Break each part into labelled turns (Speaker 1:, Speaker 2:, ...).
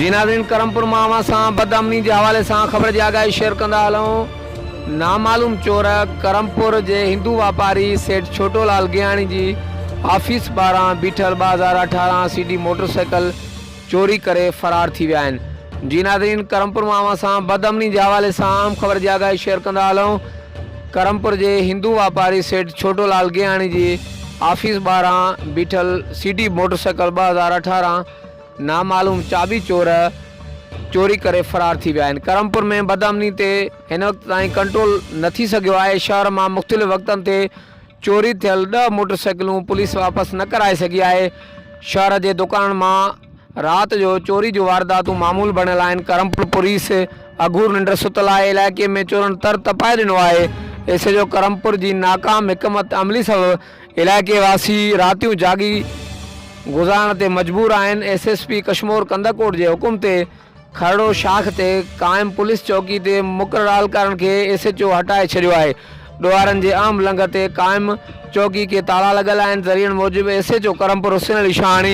Speaker 1: جي ناظرين ڪرمپور مان اوهان سان بدامني جي حوالي سان خبر جي آگاهي شيئر ڪندا هلون نامعلوم چور ڪرمپور جي هندو واپاري سيٺ ڇوٽو لال گيهاڻي جي آفيس ٻاهران بيٺل 2018 سي ڊي موٽر سائيڪل چوري ڪري فرار ٿي ويا آهن جي ناظرين ڪرمپور مان اوهان سان بدامني جي حوالي سان اهم خبر جي آگاهي شيئر ڪندا هلون ڪرمپور جي هندو واپاري سيٺ ڇوٽو لال گيهاڻي جي آفيس ٻاهران بيٺل سي ڊي موٽر سائيڪل 2018 نامعلوم چاٻي چور چوري ڪري فرار ٿي ويا آهن. ڪرمپور ۾ بدامني تي هن وقت تائين ڪنٽرول نه ٿي سگهيو آهي. شهر مان مختلف وقتن تي چوري ٿيل ڏهه موٽر سائيڪلون پوليس واپس نه ڪرائي سگهي آهي. شهر جي دڪانن مان رات جو چوري جون وارداتون معمول بڻيل آهن. ڪرمپور پوليس اگهور ننڊ ستل آهي. علائقي ۾ چورن تر تپائي ڏنو آهي. ايس ايچ او ڪرمپور جي ناڪام حڪمت عملي سبب علائقي واسي راتيون جاڳي گذارڻ تي مجبور آهن، S S P Kashmore Kandhkot جي حڪم تي کرڙو شاخ تي قائم پوليس چوڪي تي مقرر اهلڪارن کي ايس ايچ او هٽائي ڇڏيو آهي، ڏوهارين جي اهم لنگهه تي قائم چوڪي کي تالا لڳل آهن، ذريعن موجب S H O Karampur Hussain Ali Shahani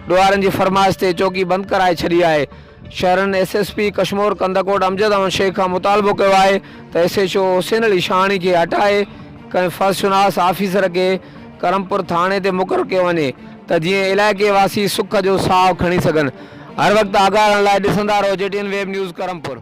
Speaker 1: ڏوهارين جي فرمائش تي چوڪي بند ڪرائي ڇڏي آهي. شهرين S S P Kashmore Kandhkot Amjad Ahmed Shaikh کان مطالبو ڪيو آهي ته S H O Hussain Ali Shahani کي هٽائي ڪنهن فرض شناس آفيسر کي ڪرمپور ٿاڻي تي مقرر ڪيو وڃي ته جيئن علائقي واسي سک جو ساهه کڻي سگهن. هر وقت آگاهه رهڻ لاء ڏسندا رهو G T N web news Karampur.